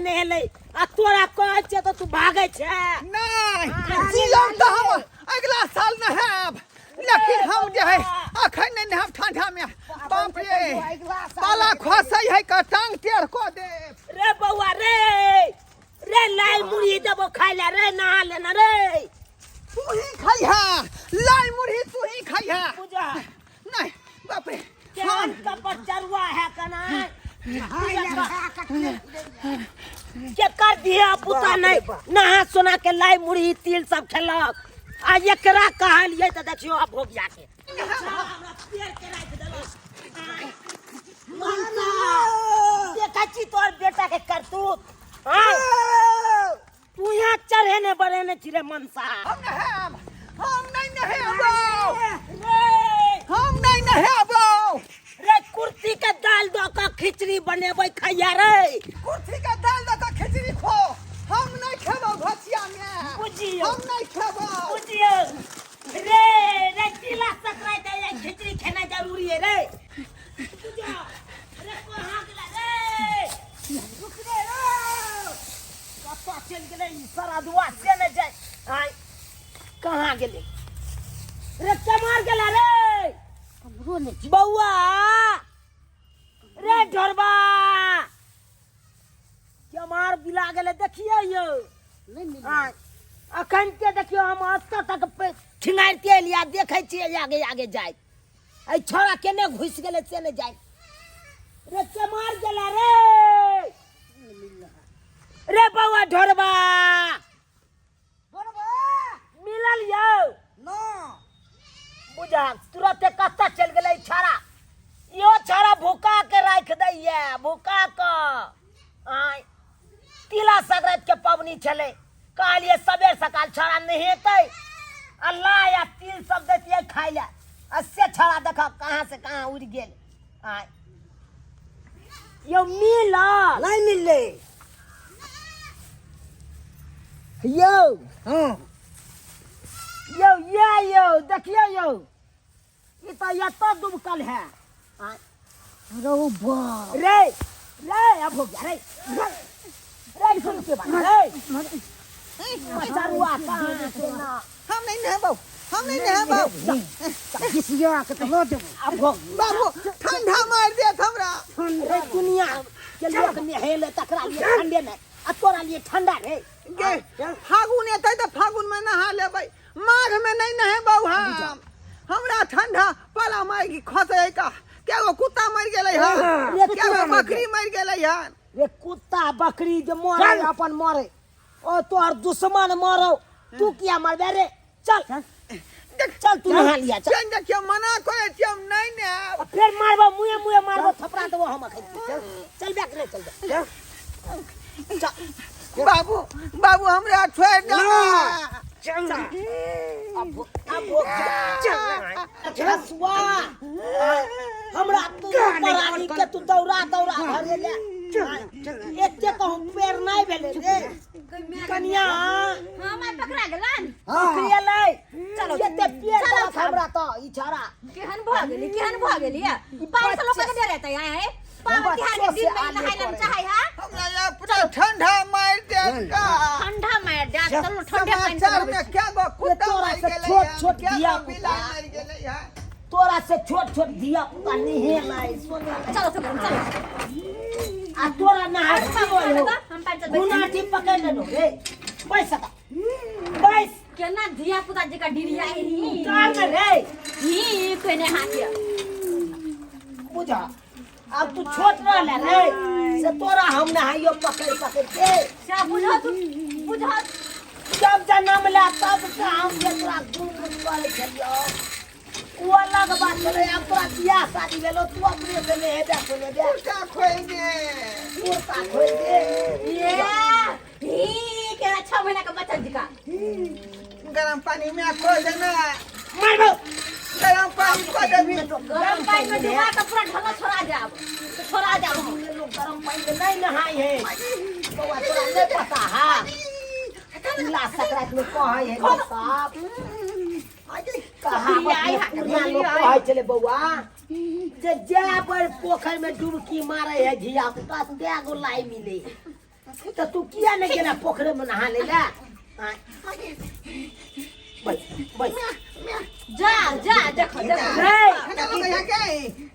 नहेलै आ तोरा कहै छियै तऽ तू भागै छै। नहीं, जियब तऽ हम अगला साल नहायब, लेकिन हम जे है अखन नहीं नहायब ठंडा में। बाप रे, पाला खसै है का टांग टेढ़ कऽ देब। रे बौआ रे, रे लाई मुरही देबो खाइ ले रे, नहा लेना रे। तू ही खइहा लाई मुरही, तू ही खइहा। बुझा नहीं बाप रे, केहन कपर चरुआ है कना के कर दिया पुता नहीं नहा सोना के लाई मुरही तिल सब खेलक आ एकरा कहलियै तऽ देखियौ आब भोगिया के हमरा पेड़ के राखि देलक। देखै छी तोहर बेटा के करतूत। आँय? तू यहाँ चढ़ेने बढ़ेने छी रे मनसा। हम नहायब, हम नहीं नहायब, रे हम नहीं नहायब। रे कुर्ती के दाल दऽ कऽ खिचड़ी बनेबै खैया रे। कुर्ती के दाल दऽ कऽ खिचड़ी खो, हम नहीं खेबौ घसिया में। बुझियौ। हम नहीं खेबौ। बुझियौ रे, रे तिला संक्रांति है, खिचड़ी खेनाइ जरूरी है रे। बुझियौ रे, कहाँ गेलै रे? रुक रे, रे कतऽ चलि गेलै ई सरदुआ से नहि जाय। आँय, कहाँ गेलै रे? केम्हर गेलै रे बौआ? रे ढोरबा केम्हर बिला गेलै देखियै यौ। आँय, अखन के देखियौ हम एतऽ तक ठिंगारिते एलियै, देखै छियै आगे आगे जाइत एहि छौड़ा केने घुसि गेलै से नहि जाय। रे केम्हर गेलै रे? रे बौआ ढोरबा मिलल यौ? बुझा तुरते कतऽ चलि गेलै ई छौड़ा। इहो छौड़ा भूका के राखि दैया भूका कऽ। आँय, तिला संक्रांति के पबनी छलै, कहलियै सबेर सकाल छौड़ा नहेतै आ लाइ आ तिल सब दैतियै खाइ लए, आ से छौड़ा देखऽ कहाँ से कहाँ उड़ि गेल। आँय यौ, मिलल नहीं मिलले यौ? हाँ यौ, ये यौ देखियौ यौ, ई तऽ एतऽ डुबकल है। आँय। रो बाप रे, रे अब हो गया रे, रे रे सुन के बात रे मचरुआ कहाँ से ना। हम नहीं नहाबौ, हम नहीं नहाबौ। घिसिया के तो लो देबो। अब हो बाबू, ठंडा मार देत हमरा। रे दुनिया के लोग नहेले तकरा लिए ठंडे नहीं आ तोरा लिए ठंडा रे। गे फागुन एतै तऽ फागुन में नहा लेबै, माघ में नहीं नहेबौ हम। हमरा ठंडा पाला मार के खसै का। केगो कुत्ता मर गेलै हन, रे केगो बकरी मर गेलै हन। रे कुत्ता बकरी जे मरे अपन मरे, ओ तोहर दुश्मन मरो, तू किया मरबे रे? चल चल, तू नहा लिया चल। चल देखियौ, मना करै छियै, हम नहीं नहायब। आ फेर मारबो, मुँहे मुँहे मारबो, थपड़ा देबो हम अखन। चल चल बैक रे, चल बैक। चल। बाबू, बाबू हमरा छोड़ि दे। चल। अब हो चल हसुआ, हमरा तू परानी के तू दौड़ा दौड़ा घरे ले एते कहूँ पेड़ नहीं भेलै रे कनिया। हाँ मैं पकड़ा गेलन। पकड़िएलै। चलो, एते पेड़ चलो, देलक हमरा तऽ ई छौड़ा। केहन भऽ गेली, केहन भऽ गेली? 500 लोग के डरे आए पावन तिहार के दिन में नहाय ला चाहे है। हमरा अपना ठंडा मार देत का। ठंडा मार देत, चलो ठंडे पानी से समाचार में नहाबै छी। क्या गो कुत्ता तोरा मर से गेलै छोट हन, छोट क्या गो धिया बिलाइ पुता। मर गेलै हन। तोरा से छोट छोट धिया पुता नहेलै सोनेलै। चलो चलो चलो। आ तोरा नहाय अरे बाबू, हो। हम पाँच चल बैठ। गुनाठी पकड़ लेलो रे, बैस सका बैस। केना धिया पुता जका डिरिया ही उतार ने रे। ही केने हाथ ये बुझा अब तू छोट रहले रे से तोरा हम नहाइयो पकड़ पकड़ के। से बुझा तू बुझा। जब जन्म ले तब से हम जे तोरा गुम करे छलियो ओ अलग बात छलै। आब तोरा बियाह शादी भेलो, तू अपने से नहेबे सुनेबे। कुर्ता खोलि दे, कुर्ता खोलि दे। ये ही केना 6 महीना के बच्चा जका। गरम पानी में खोल दे ना। मारबो। गरम पानी कऽ देबही। गरम पानी में डुबा के पूरा ढला छोड़ा जाब, तो छोड़ा जाब हम। लोग गरम पानी में नहीं नहाय है बौआ, तोरा नहीं पता है तिला संक्रांति में कहै है लोग सब कहावत में पुरना लोग कहै छलै बौआ जे जा बड़ पोखरि में डुबकी मारे है धिया पुता ते गो लाई मिले है। तऽ तू किया नहि गेला पोखरे में नहा ले ला आँय। बैस बैस जा जा देखो देखो रे ठंडा लगे है के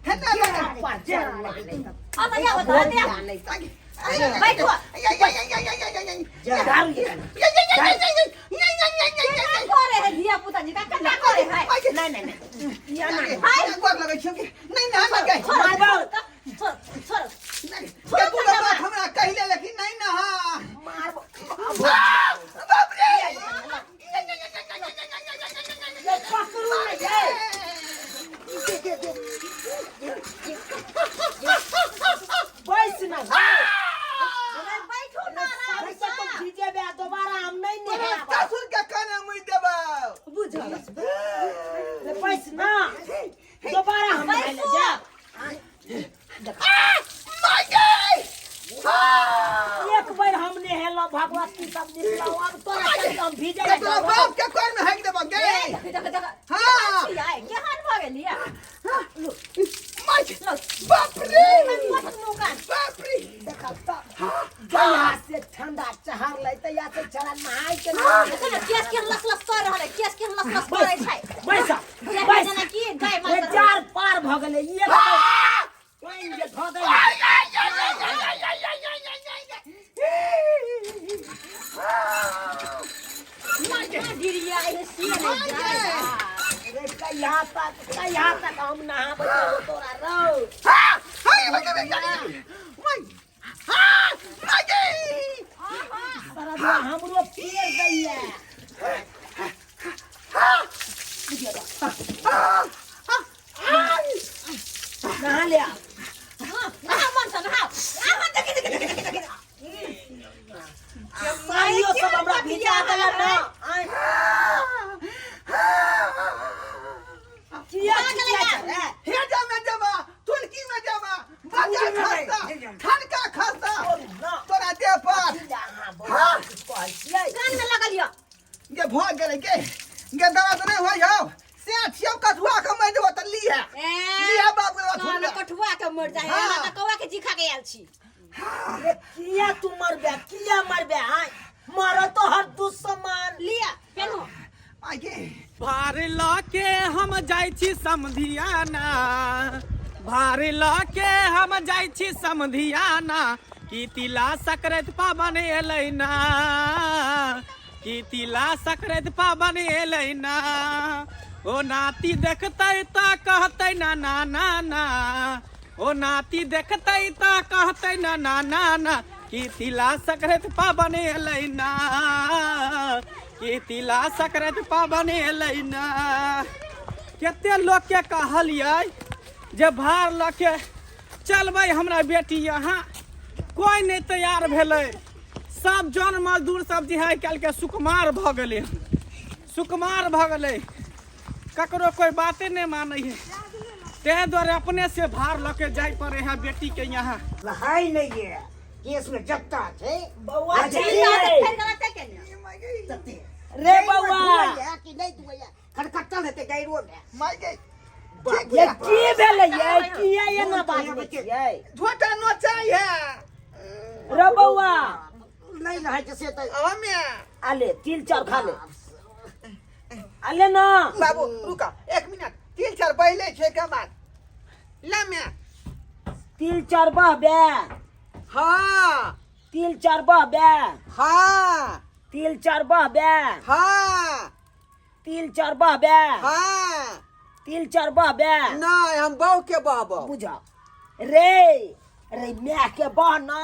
ठंडा लगे पर चढ़ नहा ले तब। अब या बता दे जा नहीं बैठो जा दारू ये केना करे है धिया पुता जी का केना करे है नहीं नहीं नहीं या ना छोड़ो छोड़ो छोड़ो हमरा कहिले लेकिन नहीं नहा मार बाप रे ये पकड़ू नहीं ये बैस ना बैठो ना सबसे तुम भीजेबे आ दोबारा हम नहीं नहाएब ससुर के काने मुइ देबौ बुझल रे बैस ना दोबारा हम नहाय ले जा माय गे एक बेर हम नहेलो भगवती सब निकलो अब तोरा चलते हम भीजे ले तोरा बाप के कोर में हेक देबौ गे देखो देखो देखो हाँ। आए केहन भऽ गेल या माय बाप रे मुकान बाप रे देखा तो जहिया से ठंडा चहर ले तहिया से चढ़ा नहाय के ना देखो ने केस के लस लस कर रहल है केस के लस लस करै छै बैस जेना बैस जेना कि गाय रे मार जार पार भऽ गेलै एक बेर पानि जे धऽ दै गिरिया है से नहीं जाए रे कहिया तक हम नहाबै छौ तोरा रौ सरदुआ हमरो पेड़ दैया नहा ले आब। हां नहा मन से नहा आहा देखि देखि देखि देखि साड़ियो सब हमरा भिजा देला ना आँय। किया किया रे हे जा में जबा तुलकी में जबा बाजा खस्ता ठनका खस्ता ना तोरा देह पर अहाँ बौआ किछु कहै छियै कान में लगल यो गे भ गेलै गे गे दर्द नहि होइ हौ से छियौ कठुआ के मरि देबो तऽ लीहे ए लीहे बाप रे कान बाप कठुआ के मर जाए हाँ। हमरा त कौआ के जी खा के आयल छी रे किया तू मरबे किया मरबे आय मर तो हर दुश्मन लिया पेनो आइ गे भार लऽ के हम जाइ छी समधियाना भार लऽ के हम जाइ छी समधियाना की तिला सकरैत पाबन एलै ना की तिला सकरैत पाबन एलै ना ओ नाती देखतै तऽ कहतै ना ना ना ना ओ नाती देखतै तऽ कहतै ना ना ना ना की तिला सकरैत पाबन एलै ना की तिला सकरैत पाबन एलै ना। कते लोकके कहलियै जे भार लऽ के चलबै हमरा बेटी यहाँ, कोइ नहि तैयार भेलै। सब जन मजदूर सब जे है आइ काल्हिके सुकुमार भऽ गेलै हन, सुकुमार भऽ गेलै, ककरो कोइ बाते नहि मानै है। ताहि दुआरे अपने से भार लऽ के जाय पड़े है बेटी के यहाँ। लहाई नहीं है केस में जत्ता छै बौआ अच्छा, छी फेर गलत है केने तते रे बौआ दुआइया कि नहीं दुआइया खटखटल हेतै गैरो में माय गे ये की भेलै ये किया एना बाजबै छियै झोटा नोचाइ है रे बौआ नहीं नहाय छै से तऽ हमे आले तिल चाउर खा ले आले ना बाबू रुका एक मिनट तिल चार पहिले छै के बाद ला में तिल चाउर बहबे हाँ तिल चाउर बहबे हाँ तिल चाउर बहबे हाँ तिल चाउर बहबे हाँ तिल चाउर बहबे नहीं हम बहू के बहबो बुझ रे रे my के बह ना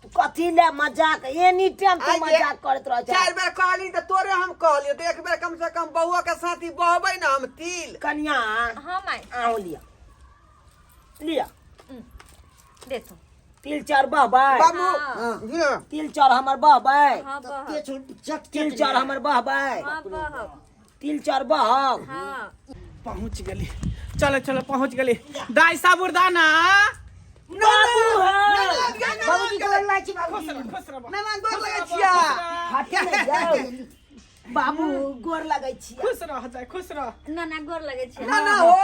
तू कथी ले मजाक एनी टाइम तू आइ जे- मजाक करैत रह चार बेर कहली तऽ तोरे हम कहलियो तऽ एक बेर कम से कम बउआ के साथी बहबै ना हम तिल। कनिया हां माय आओ लिया लिया दे तो तिल चार बहबै बाबू हाँ। हाँ, तिल चार हमर बहबै हां बह केस जट तिल चार हमर बहबै हां बह तिल चार बहब हां पहुँच गेली, चलो चलो पहुँच गेली। दाई साबुरदाना बाबू है बाबूजी गोर लागै छी बाबूजी। खुश रह खुश रह ना ना गोर लगै छिया हटे ने जाओ बाबू गोर लगै छियै। खुश रह जाय खुश रह। ना ना गोर लगै छै। ना ना हो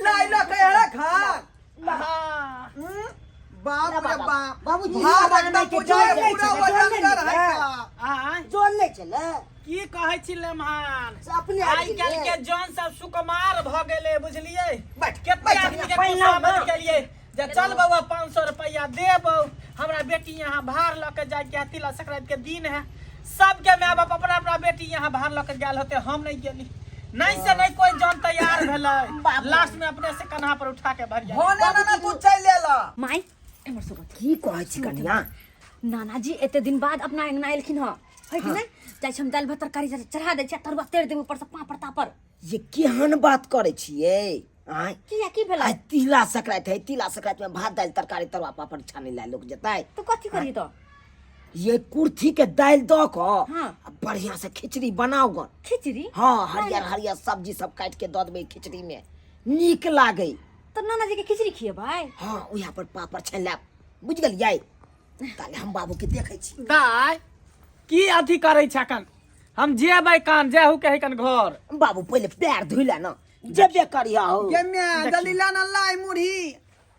लाई ल के रख। हाँ। बाप रे बाप। बाबूजी, भार बाबा एकदम के बुझाइ जोर नहि पूरा छलै, वजन जोर कर नहि है छलै। का। आँय जोन नहि छलै। की कहै छी लेमहान, से अपने आबि आइ काल्हि गेलियै। के जन सब सुकुमार भऽ गेलै, बुझलियै? बैठ, कते बैठ, आदमी के पहिला खुशामद ना। केलियै जे चल बौआ 500 रुपया देबौ, हमरा बेटी यहाँ भार लऽ के जाय के है, तिला संक्रांति के दिन है, सबके माय बाप अपना अपना बेटी यहाँ भार लऽ के गेल होते, हम नहीं गेली। नहीं से नहीं कोई जन तैयार भेलै, लास्ट में अपने से कन्हा पर उठा के भरिया। होने ना ना तू चलि एला। माय एमहर सुनू। की कहै छी कनिया? नानाजी एते दिन बाद अपना अंगना एलखिन हँ, है कि नहीं? जाइ छी हम दालि भात तरकारी चढ़ा दै छी आ तरुआ तरि देबै ऊपर से पापड़ तापड़। ये केहन बात करै छियै आँय? किया, की भेलै? आइ तिला संक्रांति है, तिला संक्रांति में भात दालि तरकारी तरुआ पापड़ छानै लए लोक जेतै। तऽ कथी करी तऽ? ये कुर्थी के दालि दऽ कऽ हाँ। आ बढ़िया से खिचड़ी बनाउ गन। खिचड़ी? हाँ, हरियर हरियर सब्जी सब काटि के दऽ देबै खिचड़ी में, नीक लागै। तऽ नानाजी के खिचड़ी खिएबै? हाँ, उएह पर पापड़ छानि लेब, बुझि गेलियै? ताले हम बाबू के देखै छी। दाय की अथी करै छै अखन? हम जेबै कान जेहू के कन घर। बाबू पहिले पैर धोइ ले न, जेबे करिया हो। गे माय, जल्दी ला ना लाई मुरही,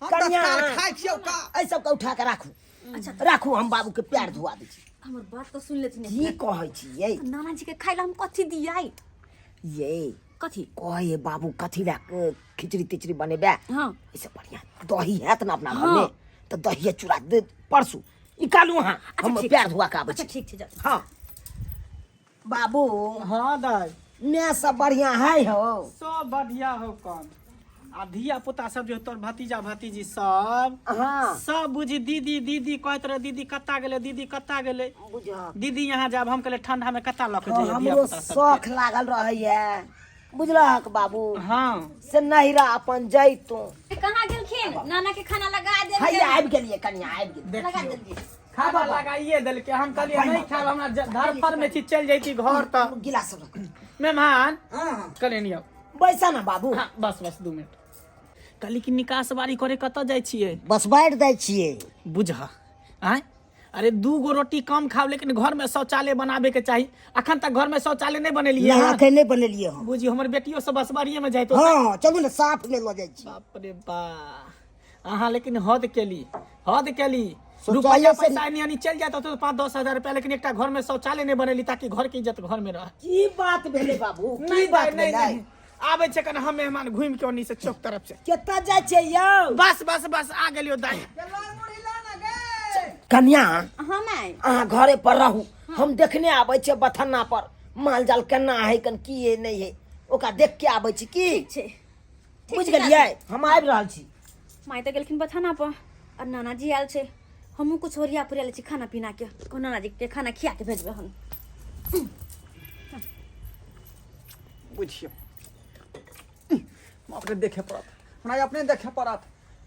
हम कनिया। दस्तार खाइ छियौ का। एहि सबके उठा के राखू। अच्छा। राखू, हम बाबू के पैर धोआ दै छी। हमर बात तऽ सुनि लेथिन। की कहै छियै? नानाजी के खाइ लए हम कथी दियै? ये कथी कहे बाबू, कथी लए खिचड़ी तिचड़ी बनेबै? हाँ। एहिसँ बढ़िया दही हैत ने अपना हाँ। घरमे, तऽ दहिए चूड़ा दे परसू निकालू अहाँ। अच्छा, हम ठीक पैर छै। धोआ के आबै अच्छा छी। ठीक छै, जाउ। हाँ बाबू। हाँ दाय। मैं सब बढ़िया है हो? सब बढ़िया हो कन। आ धिया पुता सब जो तोर भतीजा भतीजी सब? हाँ। सब बुझी दीदी दीदी कहैत रहे, दीदी कत्ता गेलै, दीदी कत्ता गेलै। बुझ दीदी यहाँ जाब, हम कहले ठंडा में कत्ता लऽ के जइयै धिया हमरो पुता सबके। शौख लागल रहैया, बुझलहक बाबू? हाँ। से नहिरा अपन जैतू। कहाँ गेलखिन? नाना के खाना लगा देल। हैया आबि गेलियै कनिया, आबि गेलियै। लगा देलियै। खाना लगाइए देलकै, हम कहलियै नहीं खायब, हमरा धरफड़ में छी, चलि जैती घर तऽ। गिलास सब रखू। मेहमान हाँ। कहलियै नहीं आउ। बैसा ना बाबू। हाँ, बस बस 2 मिनट। कहली कि निकास बारी करे कतऽ जाइ छियै? बस बाँटि दै छियै। बुझह आँय, अरे 2 गो रोटी कम खाओ, लेकिन घर में शौचालय बनाबे के चाही। अखन तक घर में शौचालय नहीं बनेलियै नहि हन। अखन नहि बनेलियै हम। बुझियौ हमर बेटियो सब बसबारिये में जाइत। हँ चलू ने, साफ मे लऽ जाइ छी। बाप रे बा, अहाँ लेकिन हद केली, हद केली। शौचालय रुपया से- पैसा एनी एनी चलि जाइत होतै 5-10 हजार रुपया, लेकिन एकटा घर में शौचालय नहीं बनेली ताकि घर के इज्जत घर में रहे। की बात भेलै बाबू, की नहीं बात नहीं भेलै? नहीं, आबै छै कन हम मेहमान घुमि के ओनी से चौक तरफ से। कतऽ जाइ छै यौ? बस बस बस, आ गेलियो दाई। गे लाई मुरही ला ना गे। कन्या। हाँ माय। अहाँ घरे पर रहू, हम देखने आबै छियै बथन्ना पर माल जाल केना है कन की है नहीं है, ओकरा देख के आबै छी की। ठीक छै, ठीक बुझि छै। गेलियै? हम आबि रहल छी। माय तऽ गेलखिन बथाना पर आ नानाजी आयल छै, हमहूँ कुछ ओरिया पुरिया लै छी खाना पीना के, कहू नानाजी के खाना खिया के भेजबै हम। बुझियौ अपने देखे पड़त, हमरा अपने देखे पड़त।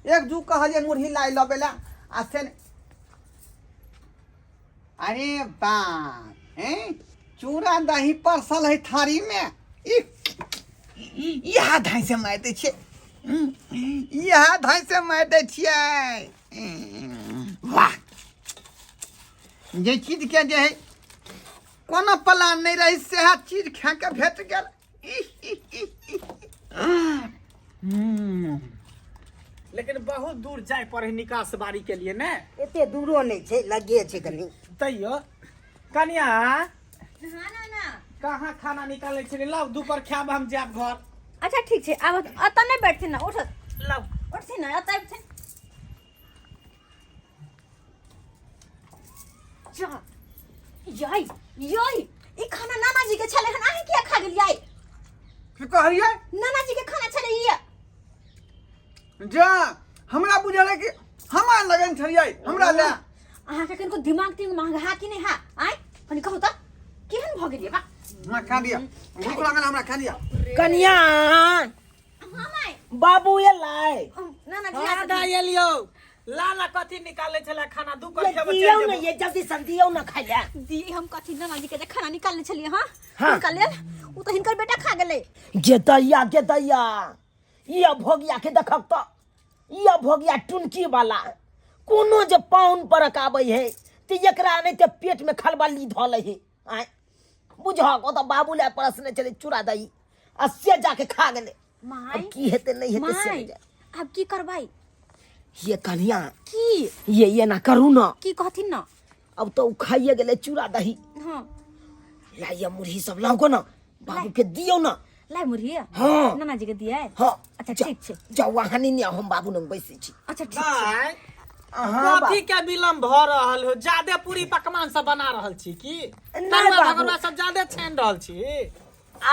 एक जू कहलियै मुरही लाई लबै ला आ से नहि। अरे बाप हैं, चूड़ा दही परसल है थारी में। इएह धाइ से मारि दै छियै, इएह धाइ से मारि दै छियै। वाह, जे चीजके जे है कोनो प्लान नहि रहै सएह चीज खाके भेट गेल। लेकिन बहुत दूर जाय पड़े है निकास बारी के लिए ने। एते दूरो नहि छै, लगे छै कनि। तैयो कनिया। हाँ नाना। कहाँ खाना निकालै छलै? लाउ दुपहर खायब, हम जायब घर। अच्छा ठीक छै, आब एतऽ नहि बैठथिन ने, उठ। लाउ। उठथिन ने, एतऽ अबिथिन। जा याई याई, ई खाना नानाजी के छलै हन, अहाँ किया खा गेलियै? की कहलियै? नानाजी के खाना छलै ई। जा, हमरा बुझल है कि हमरा लगन छलियै हमरा ले। अहाँके कनिको दिमाग तिमाग महग हा कि नहि हा? आँय कनि कहू तऽ, केहन भऽ गेलियै बा? हमरा खा लिअ, भूख लागल, हमरा खा लिअ। कनिया। हाँ माय। बाबू एलै? नानाजी हाँ आयल। दाइ एलियौ। लाला कथी निकालै छलै खाना? दुपहर ये खेबै दियौ चलि ने जेबौ। ये जल्दी से दियौ ने खाइ लए। दियै हम कथी? नानाजी के जे खाना निकालने छलियै हँ हाँ। हुनका लेल, ओ तऽ हिनकर बेटा खा गेलै। गे दैया, गे दैया, ई अभोगिया के देखक तऽ, ई अभोगिया टुनकी वाला कोनो जे पाहुन परक आबै है तऽ एकरा नहि तऽ पेट में खलबली धऽ लै है। आँय बुझहक, ओतऽ बाबू लए परसने छलै चूड़ा दही आ से जाके खा गेलै। माय अब की हेतै नहि हेतै से माय नहि जाने। आब की करबै? ये कन्या की ये ये ना करू ना की कहथिन ना अब तो उ खाइए गेलै चूड़ा दही हाँ लाइए मुरही सब लाओ ना बाबू के दियो ना लाइ मुरही हाँ। नाना जी के दिए हाँ अच्छा जा- ठीक छै जाउ अहाँ नहीं आउ हम बाबू लग बैसै छी अच्छा ठीक छै दाइ अहाँ कथी के विलम्ब भऽ रहल हो ज्यादे पूरी पकवान सब बना रहल छी की नहि तरुआ बाबू। भगोड़ा सब ज्यादे छानि रहल छी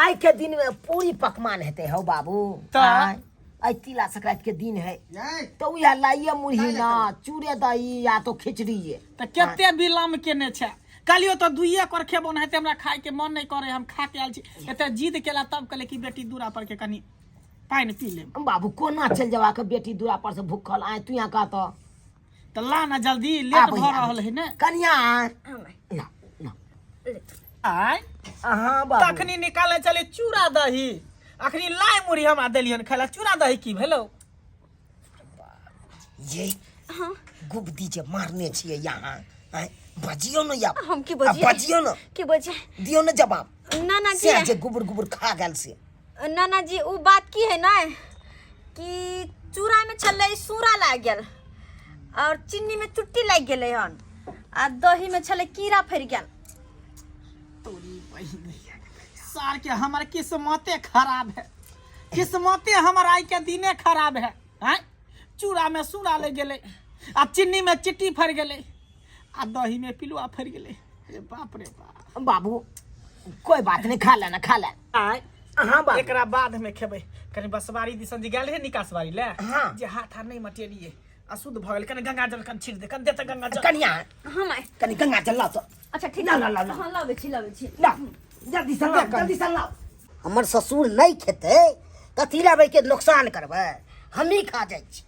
आइ के दिन में पूरी पकवान हेतै हौ बाबू तऽ? आइ आइ तिला संक्रांति के दिन है तो उएह लाइए मुरही ना चूड़े दही या तो खिचड़ी तऽ कते विलम्ब केने छै कहलियो तऽ दुइये कर खेबो नहि हमरा खाय के मन नहि करे हम खा के आयल छी एते जिद केला तब कहले कि बेटी दूरा पर के कनी पानि पी लेब बाबू कोना चलि जेबाक बेटी दूरा पर से भूखल आय तू यहाँ कहत तऽ ला ना जल्दी लेट भऽ रहल है ने कनिया हाँ, ना ना आय अहाँ बाबू तखनी निकाले चले चूड़ा दही अखनी लाइ मुरही हमरा देलियन खाय ला चूड़ा दही की भेलो ये हाँ गुबदी जे मारने छियै यहाँ आँय, बजियौ ने या हम की आ, बजियै? बजियौ ने की बजियै दियौ ने जवाब नाना जी से जे गुबुर गुबुर खा गेल से नाना जी उ बात की है ना कि चूड़ा में छलै सूरा लागि गेल और चीनी में चुट्टी लागि गेलै हन आ दही में छलै कीड़ा फड़ि गेल तोरी बहिन सार के हमर किस्मते खराब है किस्मते हमर आइ के दिने खराब है आँय चूड़ा में सूड़ा लग गेलै आ चीनी में चिट्टी फड़ि गेलै आ दही में पिलुआ फड़ि गेलै अरे बाप रे बाप बाबू कोई बात नहीं खा लेना खा ले आय हाँ बाबू एकरा बाद में खेबै कनि बसवारी दिसन जे गेल रहे निकासवारी ले हाँ। जे हाथ हाथ नहि मटेलियै अशुद्ध भऽ गेल कनि गंगा जल कनि छीट दे कनि दे तऽ गंगा जल कनिया हाँ माय कनि गंगा जल लाओ तो अच्छा ठीक ला, ला, ला, ला। हाँ लाबै छी लाबै छी ला जल्दी से लाओ जल्दी से लाओ हमर ससुर नहि खेतै कथी लए के नुकसान करबै हमही खा जाइ छी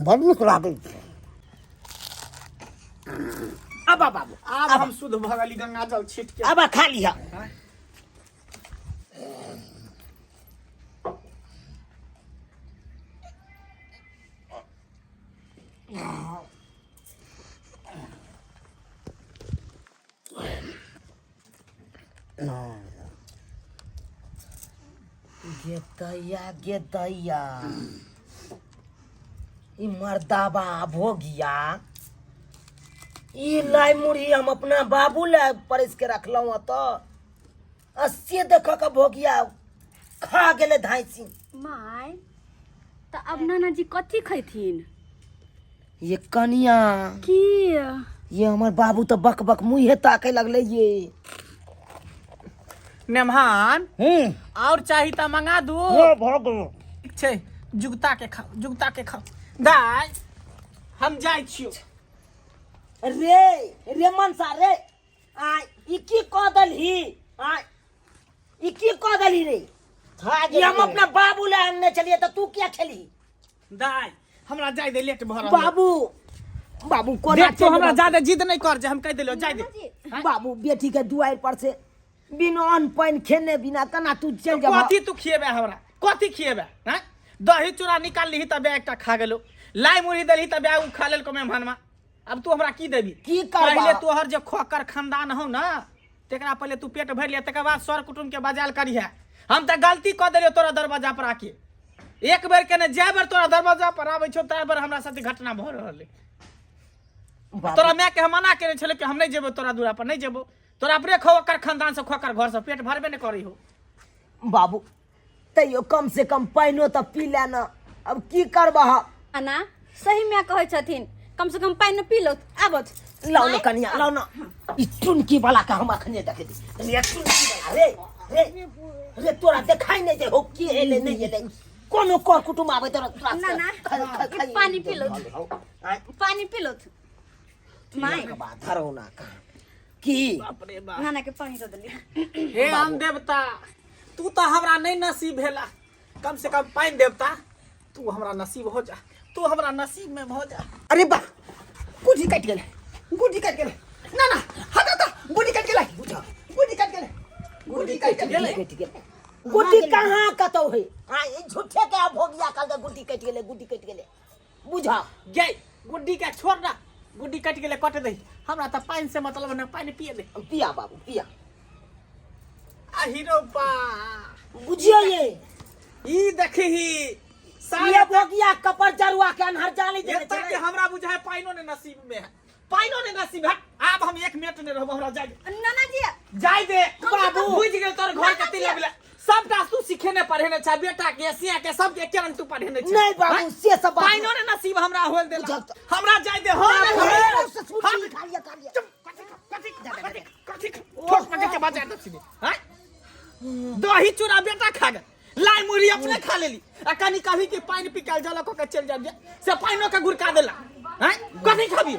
बड़ नीक लागै छै अब बाबू आब हम शुद्ध भऽ गेली गंगा जल छीट के अब खा लिह गे दैया गे दैया ई मर्दाबा भोगिया ई लाई मुरही हम अपना बाबू ले परसि के रखलहुँ हँ तऽ आ से देख के भोगिया खा गेलै धाँसि माय तऽ अब नाना जी कथी खैथिन ये कनिया की ये हमर बाबू तऽ बक बक मुँहे ताके लगलै ये नेमहान हूँ और चाही तऽ मंगा दू भऽ गेल ठीक छै जुगता के खाओ जुगता के खाओ दाय हम जाइ छियौ रे रे मनसा रे आ ई की कऽ देलही आ ई की कऽ देलही रे खा ई हम गेलियै। अपना बाबू लए अनने छलियै तऽ तू किया खेलही दाय हमरा जाय दे लेट भऽ रहल है। बाबू बाबू कोना देख तू हमरा ज्यादा जिद नहीं कर जे हम कहि देलियौ जाय दे बाबू बेटी के दुआरि पर से बिना अन्न पानि खेने बिना केना तू चलि जेबह कथी तू खिएबे हमरा कथी खिएबे हैं दही चूड़ा निकाल लिही तबे एकटा खा गेलो लाई मुरही देलही तबे उ खा लेलको मेहमानमा अब तू हमरा की देबी की करबा? पहिले तोहर जे खोकर खानदान हौ ना तेकरा पहिले तू पेट भरि लिया तकर बाद सर कुटुम्ब के बजायल करिहे हम तऽ गलती कऽ देलियौ तोरा दरवाजा पर आके एक बेर के ने जाय बेर तोरा दरवाजा पर आबै छौ ताहि बेर हमरा साथे घटना भऽ रहल अइ तोरा माय के हम मना केने छलै कि हम नहि जेबौ तोरा दूरा पर नहि जेबौ तोरा अपने खोकर खानदान से खोकर घर से पेट भरबे नहि करी हो बाबू तैयो कम से कम पानिओ तऽ पी ले न अब की करबह नाना सही में कहै छथिन कम से कम पानि पी लो आबत लाउ न कनिया लाउ न ई टुनकी वाला के हम अखने देखे दी रे टुनकी वाला रे रे रे तोरा देखाई नहीं दे हो की एले नहीं एले कोनो कर कुटुम आबै तोरा तोरा ना, ना। खाइ- पानी पी लो। आँय, पानी पी लो माय बा धरो ना कहाँ की बाप रे बाप नाना के पानी दऽ देली हे आम देवता तू तो हमरा नहीं नसीब भेला कम से कम पानि देवता तू हमरा नसीब हो जा तू हमरा नसीब में हो जा अरे बा गुड्डी कटि गेलै गुड्डी कटि गेलै ना ना हटो तऽ गुड्डी कटि गेलै गुड्डी कटि गेलै गुड्डी कटि गेलै कटि गेलै गुड्डी कहाँ कतौ है आ ई झूठे के भोगिया कहलकै गुड्डी कटि गेलै गुड्डी कटि गेलै बुझा गे गुड्डी के छोड़ ना गुड्डी कटि गेलै कट दही हमरा तऽ पानि से मतलब ने पानि पिए दे पिया बाबू पिया आ हीरो बा। बुझियो ये ई देखही ये भोगिया कपर जरुआ के अनहर जाली देने एता के छलै। हमरा बुझाय पाइनो ने नसीब में है, पाइनो ने नसीब है। आब हम एक मिनट ने रहब, हमरा जाय दे। नाना जी जाय दे बाबू। बुझ गेल तोर घर के तिला बिला सबटा तू सिखेने पढ़ेने छ, बेटा के सिया के सबके एके रंग तू पढ़ेने छ। नहीं बाबू हाँ? से सब बात पाइनो ने नसीब हमरा होल देला, बुझल त- हमरा जाय दे। हां बाबू, नहीं, से सुन हम- ली, खा लिया, खा लिया। चुप, कथी कथी कथी कथी ठोक पकड़ के बजा दे सीधे। हैं? दही चूड़ा बेटा खा गए, लाई मुरही अपने खा लेली, आ कनी कभी के पानि पिकाल जल क के चल जाबे से पानिो के गुड़का देला। हैं? कथी खाबी?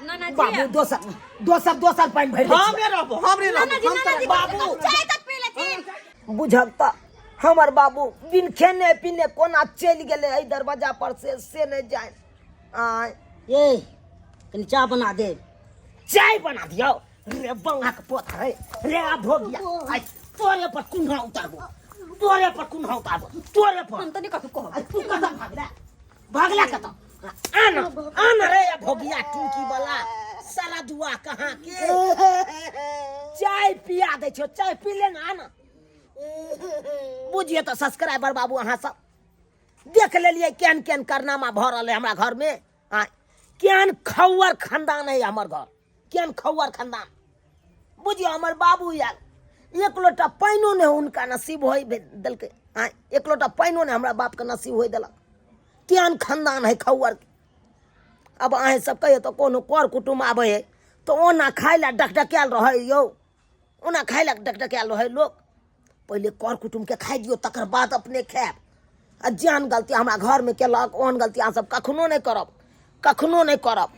नाना जी बाबू दोसर दोसर दोसर पानि भरि दै हम छियै। रे रहबो, हम रे नाना रहबो, जी हम नाना तोरा जी बाबू चाय तक पी लेथिन। बुझल त हमर बाबू बिन खेने पीने कोना चलि गेलै एहि दरवाजा पर से, से नहि जानि। आय ए कनि चाह बना दे। चाय बना दियौ रे बंगा के पोता रे, रे आ भोगिया आइ तोरे पर कुन्हा उतारबो, तोरे पर कुन्हा उतारबो, तोरे पर। हम तो नहीं कथू कहब। आ तू कतऽ भागला, भागला कतऽ? आन आन रे आ भोगिया टुनकी वाला साला दुआ कहाँ के चाय पिया दै छौ, चाय पी ले ना। आन बुझिए तऽ सब्सक्राइबर बाबू अहाँ सब देख लेलियै केहन केहन कारनामा भऽ रहल है हमरा घरमे। आ केहन खौअर खानदान है हमर घर, केहन खौअर खानदान। बुझियौ हमर बाबू आयल एक लोटा पानिओ नहि हुनका नसीब होइ देलकै। आ एक लोटा पानिओ नहि हमरा बापके नसीब होइ देलक। केहन खानदान है खौअर। अब अहेँ सब कहियौ तऽ कोनो कर कुटुम्ब आबै है तऽ ओना खाय लए डकडकायल रहै यौ, ओना खाय लए डकडकायल रहै लोक। पहिले कर कुटुम्बके खाइ दियौ तकर बाद अपने खायब। आ जेहन गलती हमरा घरमे केलक ओहन गलती अहाँ सब कखनो नहि करब, कखनो नहि करब।